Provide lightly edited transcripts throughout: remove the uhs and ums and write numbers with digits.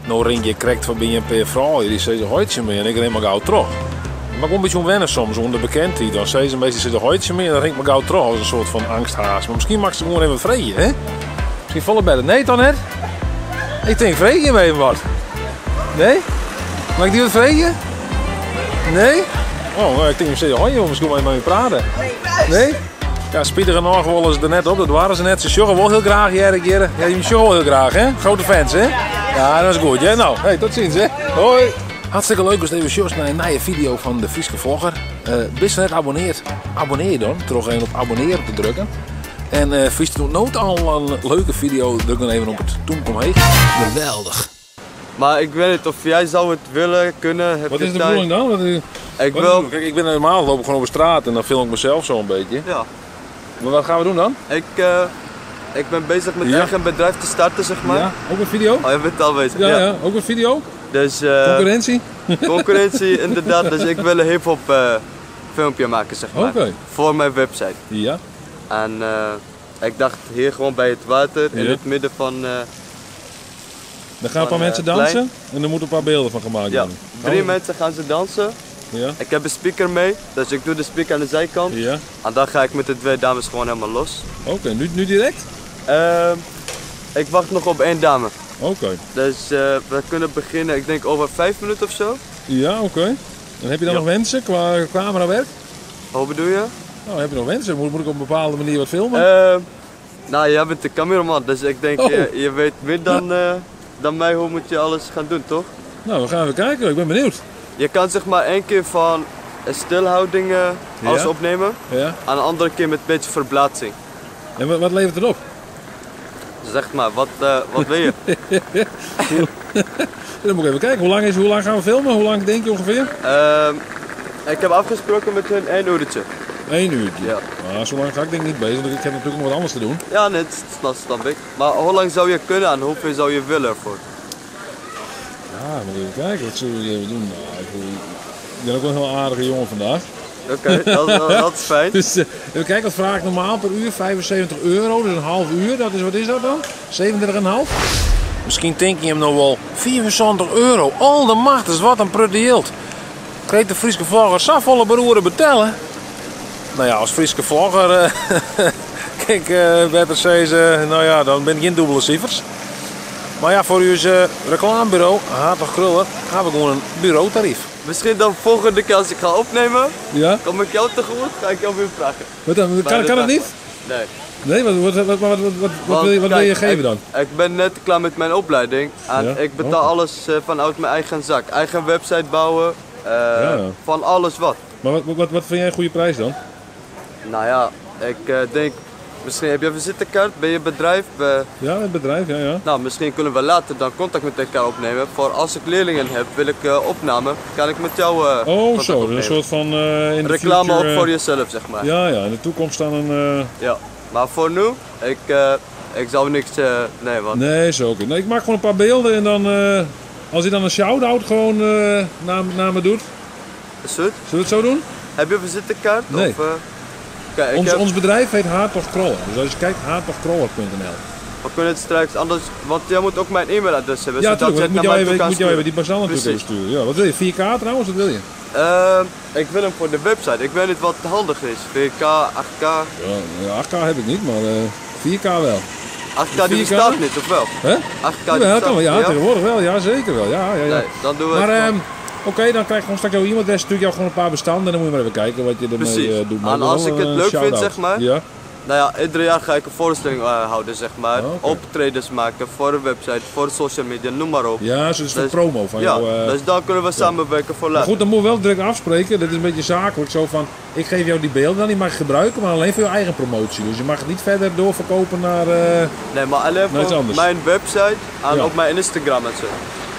No rin ik krekt foarby in pear froulju dy sizze hoi tsjin my en ik rin mar gau troch. Mar ik wol in bytsje oan wenne soms, oan de bekendheid. Dan sizze se minsken sizze hoi tsjin my en dan rin ik mar gau troch as in soart fan angsthaas. Mar miskien moat ik se gewoan even freegje, hè? Miskien folle better. Nee, toch net? Ik tink, freegje jim even wat. Nee? Mei ik dy wat freegje? Nee? Oh, nou, ik tink, sizze hoi jong, miskien mei my prate. Nee? Ja, spitigernôch wolle se der net op, dat doare se net. Se sjogge wol hiel graach hear ik hjir. Ja, jim sjogge wol hiel graach, hè? Grote fans, hè? Ja, dat is goed, hè? Nou, hey, tot ziens, hè? Hoi! Hartstikke leuk ast even sjochst nei in nije fideo fan de Fryske Vlogger. Uh, bist net abonneerd? Abonneer je dan troch even op abonneren te drukken. En uh, fynst it no al in leuke fideo, druk dan even op it tûmke omheech. Geweldich! Maar ik weet niet of jij zou het willen, kunnen. Heb Wat je is de tijd? bedoeling dan? Wat is, Ik wat wil, is de- Kijk, ik ben normaal loop ik gewoon over straat en dan film ik mezelf zo een beetje. ja, Maar wat gaan we doen dan? ik, eh, ik ben bezig met Ja. eigen bedrijf te starten, zeg maar. Ja, ook een video? Oh, je bent al bezig. Ja, Ja. ja. ook een video. Dus eh, Concurrentie? concurrentie inderdaad. Dus ik wil een hip-hop eh, filmpje maken, zeg maar. Oké. Voor mijn website. Ja. En eh, ik dacht hier gewoon bij het water, in Ja. het midden van. eh, Dan gaan een paar Van, eh, mensen dansen en er moeten een paar beelden van gemaakt ja, worden. drie Oh. mensen gaan ze dansen. Ja. Ik heb een speaker mee, dus ik doe de speaker aan de zijkant. Ja. En dan ga ik met de twee dames gewoon helemaal los. Oké, nu, nu direct? Ehm, ik wacht nog op één dame. Oké. Dus eh, we kunnen beginnen, ik denk over vijf minuten of zo. Ja, oké. En heb je dan Ja. nog wensen qua camerawerk? Hoe bedoel je? Nou, heb je nog wensen? Moet, moet ik op een bepaalde manier wat filmen? Ehm, nou, jij bent de cameraman, dus ik denk Oh. je, je weet meer dan, eh, dan mij hoe moet je alles gaan doen, toch? Nou, we gaan even kijken. Ik ben benieuwd. Je kan zeg maar één keer van een stilhouding eh, alles Ja. opnemen Ja. en een andere keer met een beetje verplaatsing. En wat, wat levert het op? Zeg maar, wat, eh, wat wil je? Dan moet ik even kijken. Hoe lang, is, hoe lang gaan we filmen? Hoe lang denk je ongeveer? Ehm, ik heb afgesproken met hun één uurtje. Eén uurtje. Ja. Maar zo lang ga ik denk ik niet bezig, want ik heb natuurlijk nog wat anders te doen. Ja, nee, dat snap, snap ik. Maar hoe lang zou je kunnen en hoeveel zou je willen ervoor? Ja, moet ik even kijken. Wat zullen we even doen? Nou, ik, ik ben ook wel een heel aardige jongen vandaag. Oké, dat, dat, dat is fijn. Dus eh, even kijken, wat vraag ik normaal per uur? 75 euro, dus een half uur. Dat is, wat is dat dan? 37,5? Misschien denk je hem nog wel. 74 euro, al de macht, is wat een prutte yield. Kreeg de Friese vlogger zoveel beroeren betellen? Nou ja, als Friese vlogger, eh, kijk, eh beter zeggen, nou ja, dan ben ik geen dubbele cijfers. Maar ja, voor uw eh, reclamebureau, Hartog Kruller, gaan we gewoon een bureautarief. Misschien dan volgende keer als ik ga opnemen, Ja? kom ik jou tegemoet, ga ik jou weer vragen. Wat dan? Maar Kan, kan het dat niet? Nee. Nee, wat, wat, wat, wat, wat, wat, wat Want, wil je, wat wil je kijk, geven ik- dan? Ik ben net klaar met mijn opleiding en Ja? ik betaal Oké. alles eh, vanuit mijn eigen zak. Eigen website bouwen, eh, Ja. van alles wat. Maar wat, wat, wat vind jij een goede prijs dan? Nou ja, ik eh, denk, misschien heb je een visitekaart bij je bedrijf. Bij- Ja, het bedrijf, ja, ja. nou, misschien kunnen we later dan contact met elkaar opnemen. Voor als ik leerlingen heb, wil ik eh, opname, kan ik met jou eh, Oh, contact zo, dus een opnemen. soort van... eh, in de Reclame future, ook eh, voor jezelf, zeg maar. Ja, ja, in de toekomst dan een... eh, Ja, maar voor nu, ik, eh, ik zou niks. eh, nee, want. Nee, zo oké. Nee, ik maak gewoon een paar beelden en dan... eh, als hij dan een shout-out gewoon eh, naar, naar me doet. Is goed? Zullen we het zo doen? Heb je een visitekaart? Nee. Of, eh, Kijk, ik Ons, heb, ons bedrijf heet Hartog Kroller. Dus als je kijkt, hartogkroller.nl. we kunnen het straks anders. Want jij moet ook mijn e-mailadres hebben. Ja, zodat tuurlijk. je want Ik het moet naar jou mij even, toe ik kan moet jou even sturen. die bestanden natuurlijk even Precies. sturen. Ja, wat wil je? 4K trouwens? Wat wil je? Ehm, ik wil hem voor de website. Ik weet niet wat handig is. 4K, 8K. Ja, ja, 8K heb ik niet, maar eh 4K wel. 8K die 4K? bestaat niet, of wel? Hè? 8K die Jawel, bestaat kan wel. Ja, ja? tegenwoordig wel. Ja, zeker wel. Ja, ja, ja. Nee, dan doen we Maar het. ehm, oké, dan krijg ik gewoon straks jouw e-mailadres. Stuur ik jou gewoon een paar bestanden en dan moet je maar even kijken wat je ermee Precies. eh, doet. Maar En ik wil als wel ik het een leuk vind, shout-out. zeg maar. Ja. Nou ja, ieder jaar ga ik een voorstelling eh, houden, zeg maar. Oké. Optredens maken voor een website, voor social media, noem maar op. Ja, zo is het Dus- promo van ja, jou. eh. dus dan kunnen we samenwerken voor Maar later. goed, dan moet je wel direct afspreken. Dat is een beetje zakelijk. Zo van, ik geef jou die beelden dan, die mag je gebruiken, maar alleen voor je eigen promotie. Dus je mag het niet verder doorverkopen naar... eh, Nee, maar alleen Naar iets voor anders. mijn website en Ja. op mijn Instagram en zo.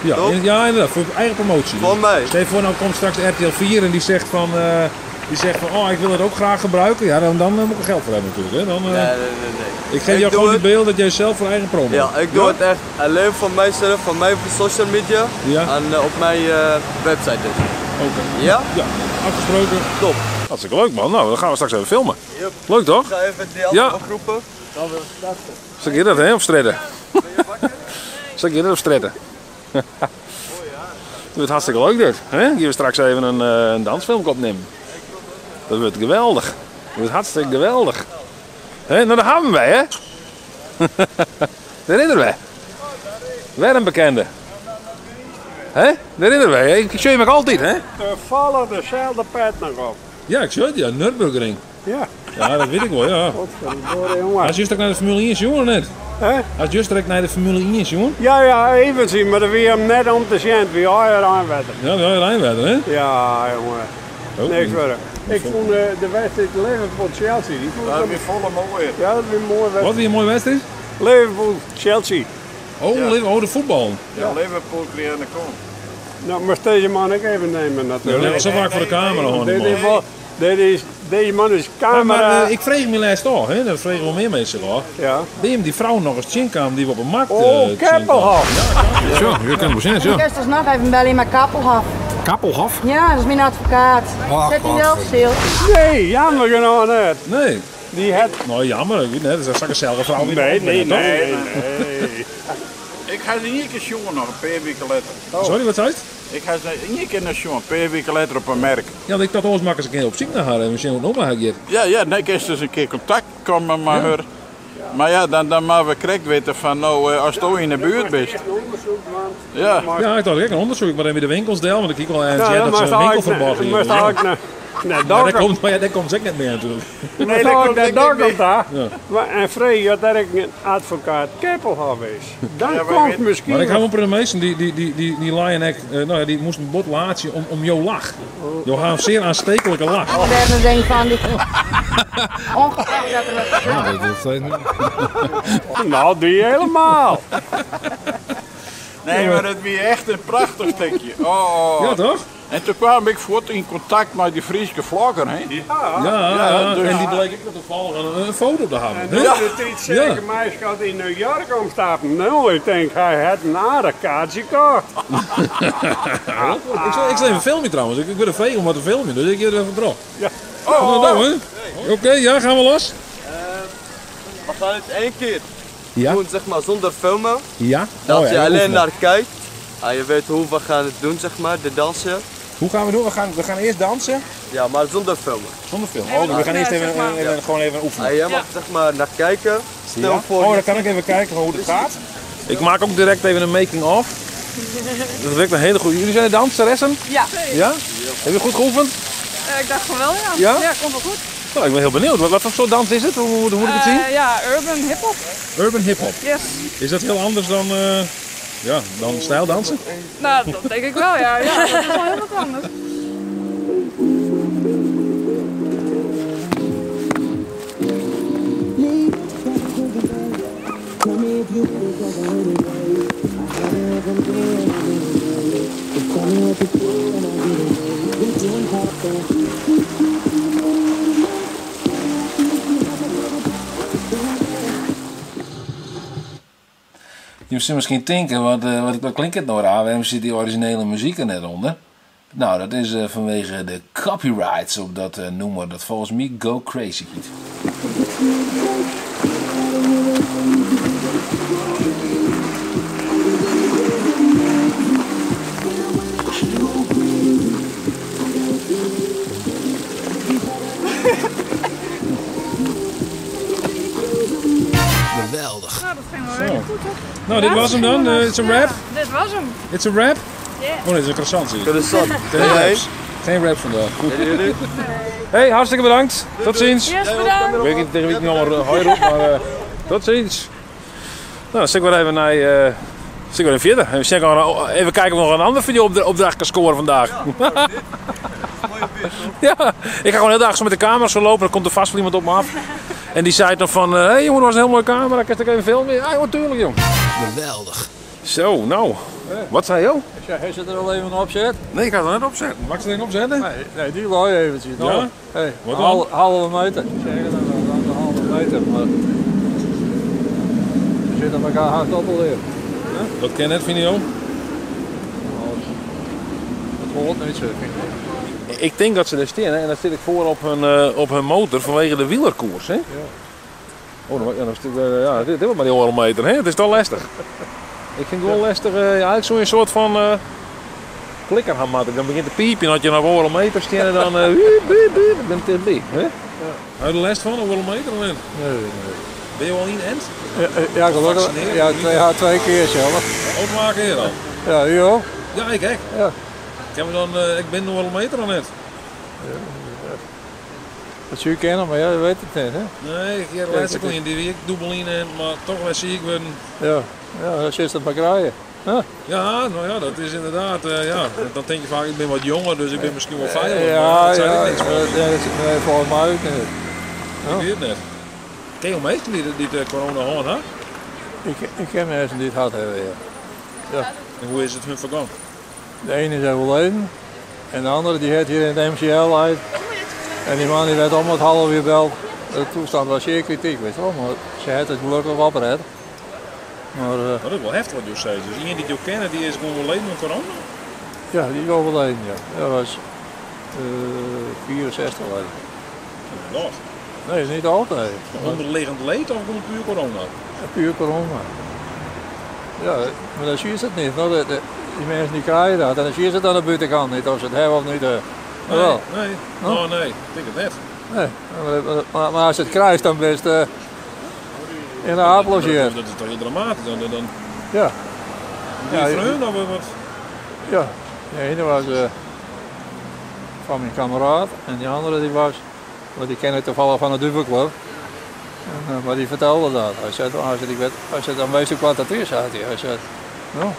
ja, Toch? in- ja, inderdaad, voor je eigen promotie. Voor Dus mij. Stel je voor, nou komt straks RTL 4 en die zegt van... eh, die zegt van, oh, ik wil het ook graag gebruiken. Ja, dan, dan eh, moet ik er geld voor hebben natuurlijk. Hè. Dan, eh, Nee, nee, nee, nee. Ik geef jou doe gewoon die het- beelden dat jij zelf voor eigen promo. Ja, ik doe het echt alleen voor mijzelf, voor mijn social media Ja. en eh, op mijn eh, website dus. Oké. Ja? Ja, afgesproken. Top. Hartstikke leuk man. Nou, dan gaan we straks even filmen. Yep. Leuk toch? Ik ga even die andere Ja. oproepen. Dan we starten. Zal ik je dat hè, op stretten? Zal ik je dat op stretten? Het wordt hartstikke leuk dit. Hè? Hier we straks even een, een dansfilmpje opnemen. Dat wordt geweldig. Dat wordt hartstikke geweldig. Hè? Nou, daar hebben wij, hè? Daar herinneren wij. Weer een bekende. Hè? Daar herinneren wij. Ik zie hem altijd, hè? Er vallen dezelfde pet nog op. Ja, ik zie het, ja. Nürburgring. Ja. Ja, dat weet ik wel, ja. Godverdorie, jongen. Hij is juist ook naar de Formule 1, jongen, of net? Hè? Hij is juist direct naar de Formule 1, jongen. Ja, ja, even zien, maar dat wie hem net om te zien, wie hij eraan werd. Ja, wel Rijnwetter, hè? Ja, jongen. Oh, Niks verder. Ik vond de wedstrijd Liverpool-Chelsea. Die vond ik Dat wel- is volle mooi. Ja, dat was een mooie Wat wedstrijd. weer een mooie wedstrijd? Liverpool-Chelsea. Oh, oh, de voetbal. Ja, Liverpool kreeg aan de kont. Nou, moest deze man ook even nemen natuurlijk. Ja, zo vaak voor de camera, hoor. Dit die is man. wel, dit is, deze man is camera. Maar ik vreeg me laatst al, hè? Dat vregen wel meer mensen al. Ja. Ben je hem die vrouw nog eens chinkaam die we op een markt. Oh, Keppelhof. Zo, je kunt wel zien, Ik kan dus nog even bellen met Kappelhof. Kappelhof? Ja, dat is mijn advocaat. Zet hij wel stil. Nee, jammer genoeg net. Nee. Die het. Nou, jammer, ik weet net. Dat is een zelfde vrouw. weer Nee, nee, opbrengen, toch? nee, nee. Ik ga ze één keer jongen nog, een paar weken later. Sorry, wat zei het? Ik ga ze één keer naar jongen, een paar weken later op een merk. Ja, want ik dacht, ons maken ze een keer op zoek naar haar en misschien ook nog maar hier. Ja, ja, nee, ik eens dus een keer contact komen met haar. Maar ja, dan maar we correct weten van nou, als je in de buurt bent. Een onderzoek, want. Ja. Ja, ik dacht ik een onderzoek, maar dan weer de winkels deel, want ik kijk wel eens Ja, ja, dan dat ze moest een eigenlijk winkelverbod naar- hier. moest eigenlijk naar- naar Maar daar Dokkum. komt, maar ja, daar komt ze ook net meer natuurlijk. Nee, daar dat komt komt ik niet meer. daar. Ja. Maar- En Frey, dat er een advocaat Keppelhof is. Dan Ja, wij komt weten- misschien. Maar ik hou op de meesten, die Lion Egg, nou ja, die moest een bot laatje om jouw lach. Jouw haar een zeer aanstekelijke lach. Daar denk ik van die. Ongeveer dat er wat Ja, dat zijn... Nou, die helemaal. Nee, maar het was echt een prachtig stukje. Oh. Ja, toch? En toen kwam ik voort in contact met die Friese vlogger, hè? Ja, Ja, ja, dus- en die bleek ik nog toevallig een foto te hebben. En hè? ja. de tijd zeker mij gaat in New York omstappen. Nou, ik denk, hij had een aardig kaartje gekocht. Ik zal even filmen trouwens. Ik wil een vee om wat te filmen, dus ik hier even terug. Ja. Oh, nou, hè? Oké, ja, gaan we los? We gaan het één keer Ja. doen, zeg maar, zonder filmen. Ja. Dat Oh ja, je alleen oefenen. naar kijkt. En je weet hoe we gaan het doen, zeg maar, de dansen. Hoe gaan we doen? We gaan eerst dansen Ja, maar zonder filmen. zonder film. Oh, we gaan eerst even, even, gewoon even oefenen. En jij mag zeg maar naar kijken. Stel Ja? voor Oh, dan kan ik even kijken hoe het gaat. Ik maak ook direct even een making-of. Dat werkt een hele goede. Jullie zijn de danseressen? Ja. Ja? Heb je goed geoefend? Ik dacht van wel, ja. Ja? Ja, komt wel goed. Nou, ik ben heel benieuwd. Wat voor soort dans is het? Hoe moet ik het zien? Ja, urban hip-hop. Urban hip-hop. Yes. Is dat heel anders dan, ja, dan stijldansen? Nou, dat denk ik wel, ja. Ja, dat is wel heel wat anders. Je zult misschien denken, wat klinkt het nou raar? Waarom zit die originele muziek er net onder? Nou, dat is vanwege de copyrights op dat noemer. Dat volgens mij Go Crazy heet. Geweldig. Nou, dat ging wel redelijk goed, toch? Nou, dit was hem dan. It's a wrap. Ja, dit was hem. It's a wrap. Yeah. Oh nee, het is een croissant zie ik. Croissant. Geen wraps. Geen wraps vandaag. Goed. Jullie? Hey, hartstikke bedankt. Tot ziens. Yes, bedankt. Ik weet niet tegen wie ik nu allemaal hoi roep, maar tot ziens. Nou, dan zit ik weer even naar, zit ik weer even verder. Even, even kijken of we nog een andere video opdracht kan scoren vandaag. Ja, ik ga gewoon heel dag zo met de camera zo lopen, dan komt er vast wel iemand op me af. En die zei dan van, hé hey, jongen, dat was een heel mooie camera, kan ik even filmen? Ja, joh, tuurlijk jong. Geweldig. Zo, nou, wat zei jou? Ja, hij zit er al even op zet. Nee, ik ga er net opzetten. Mag ik ze er even opzetten? Nee, nee, die wou je eventjes. Ja? Nou, hey, Wat dan? Halve meter. Zeg het dan wel, dan de halve meter. Maar ze zitten elkaar hard op alweer. Dat ken net, vind je ook? Dat hoort niet zo, vind ik. Ik denk dat ze daar staan hè, en dan zit ik voor op hun motor vanwege de wielerkoers. Hè? Ja. Oh, dan, ja, dan zit ik, ja, dit wordt maar die oormeter, hè? Het is toch lastig. Ik fyn it wol lestich, ja, ik soe in soart fan klikker ha moatte. Dan begjint te piipjen as je noch oardel meter steane, dan biep, biep, biep, ik bin tichtby. Hè? Ha je der lêst fan, oardel meter of net? Nee, nee. Binne jo al ynint? Ja, gelokkich. Ja, twee kear sels. Oh, twa kear al? Ja, u ook? Ja, ik ek. Ja. Kinne we dan ek binnen oardel meter of net? Dat soe kinne, mar ja, je witte it net, hè? Nee, ik hear de lêste klean, dy wie ek dûbel ynint, mar toch wer siik wurden. Ja, ja, dan silst it mar krije. Huh? Ja, no ja, dat is ynderdaad, ja. Dan tink je faak, ik bin wat jonger, dus ik bin miskien wol feiliger. Ja, dat seit ja, ek niks mear. Nee, folgens my ek net. Ik wit it net. Ken jo minsken dy't de corona hân ha? Ik ken minsken dy't it hân hawwe, ja. Ja. En hoe is it hun fergong? De ene is overleden en de andere die heeft hier in het MCL leid. En die man die werd om het half uur beld. De toestand was zeer kritiek, weet je wel. Maar ze heeft het gelukkig opgered. Maar, Dat is wol heftich wat jo sizze. Dus ien dy't jo kenne, dy is gewoan oerleden oan corona? Ja, dy is overleden, ja. Dat was 64 geleden. Dat? Nee, is niet altijd. Onderliggend leed of gewoon puur corona? Ja, puur corona. Ja, maar dan zie je het niet. Nou, die mensen die krijgen dat en dan zie je het aan de buitenkant niet of ze het hebben of niet. Nee, Wel. nee. Huh? Oh, nee, ik denk het net. Nee, maar als je het krijgt, dan ben je in de aaplogeer. Dat is toch heel dramatisch? Dan Ja. Die Ja, vreun of wat? Ja, de ene was van mijn kameraad en die andere die was, want die ken ik toevallig van de Duvelclub. En, maar die vertelde dat. Hij zei, hij zei, ik werd, hij zei, dan weet je wat dat is, zei hij. Hij zei, nou,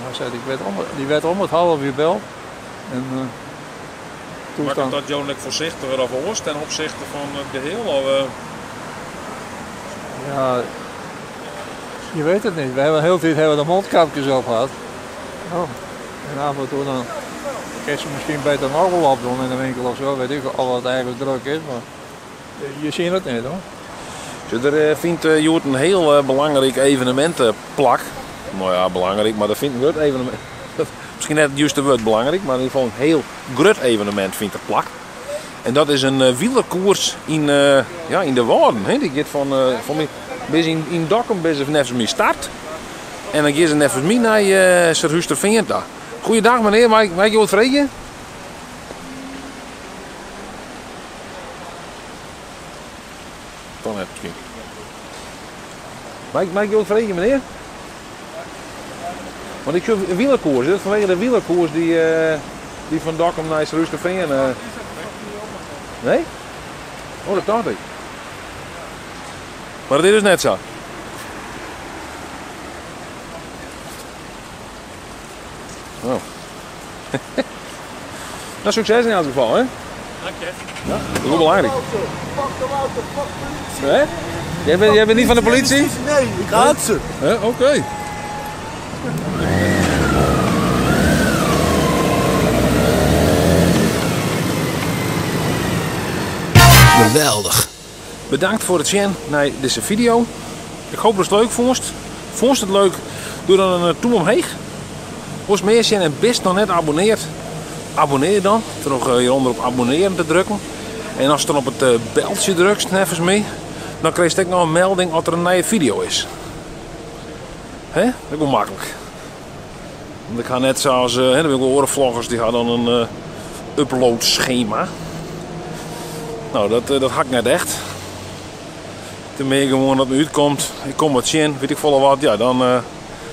hij zei, ik werd om, die werd om het half uur bel. En toestand. Maakt dat jou net voorzichtiger of oors ten opzichte van het geheel? Of? Ja, je weet het niet. We hebben heel de tijd hebben we de mondkapjes op gehad. Oh. En af en toe dan kun je ze misschien beter nog wel opdoen in de winkel of zo. Weet ik al wat eigenlijk druk is, maar je ziet het niet hoor. Dus er vindt hjoed een heel belangrijk evenement plak. Nou ja, belangrijk, maar dat vindt een grut evenement. Misschien net het juiste woord belangrijk, maar in ieder geval een heel grut evenement vindt er plak. En dat is een wielerkoers in de Wâlden. Hè? Die gaat van mij, bis in Dokkum, bis ze neffens my start. En dan gaan ze neffens my naar Surhústerfean ta. Goeiedag meneer, mag ik je wat vragen? Toch net misschien. Mag ik je wat vragen meneer? Want ik zoek een wielerkoers, hè? Vanwege de wielerkoers die van Dokkum naar Surhústerfean. Nee? Oh, dat dacht ik. Maar dat is dus net zo. Oh. Nou, succes in elk geval, hè? Dank je. Ja, dat is wel belangrijk. Fuck de auto, fuck politie. Hè? Jij bent niet van de politie? Nee, ik haat ze. Hè? Oké. Geweldig. Bedankt voor het zien naar deze video. Ik hoop dat het leuk vond. Vond het leuk? Doe dan een toem omheeg. Als meer zien en best nog net abonneerd. Abonneer dan. Door nog hieronder op abonneren te drukken. En als je dan op het beltje drukt, neffens mij, dan krijg je ook nog een melding als er een nieuwe video is. Hè? Dat is wel makkelijk. Want ik ga net zoals hè, de orenvloggers, die hadden dan een uploadschema. Nou, dat hak ik net echt. Ten meer gewoon dat me uitkomt, ik kom wat zien, weet ik volle wat, ja, dan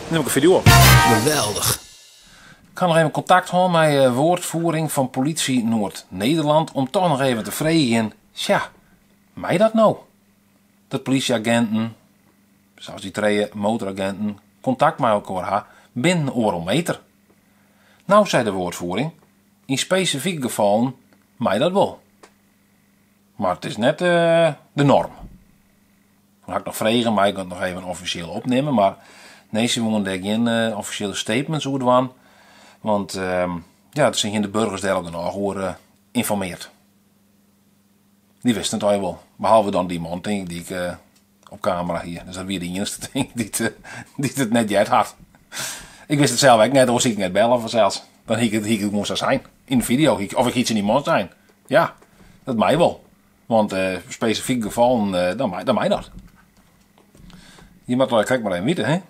neem ik een video op. Geweldig. Ik ga nog even contact houden met woordvoering van politie Noord-Nederland om toch nog even te vragen, tja, mij dat nou? Dat politieagenten, zoals die twee motoragenten, contact met elkaar hebben binnen oorlog meter. Nou, zei de woordvoering, in specifieke gevallen mij dat wel. Maar het is net de norm. Dan ga ik nog vragen, maar ik kan het nog even officieel opnemen. Maar nee, ze willen daar geen officiële statements over doen. Want het zijn geen de burgers daar ook nog over informeerd. Die wisten het al wel. Behalve dan die man, denk ik, die ik op camera hier. Dus dat weer de enige denk ik, die het net jet had. Ik wist het zelf ook net, of zie ik net bellen vanzelfs. Dan hiek het, het gewoon zo zijn. In de video. Of ik iets in die man zijn. Ja, dat mij wel. Want specifieke gevallen, dan mij dat. Je moet wel, kijk maar even weten, hè.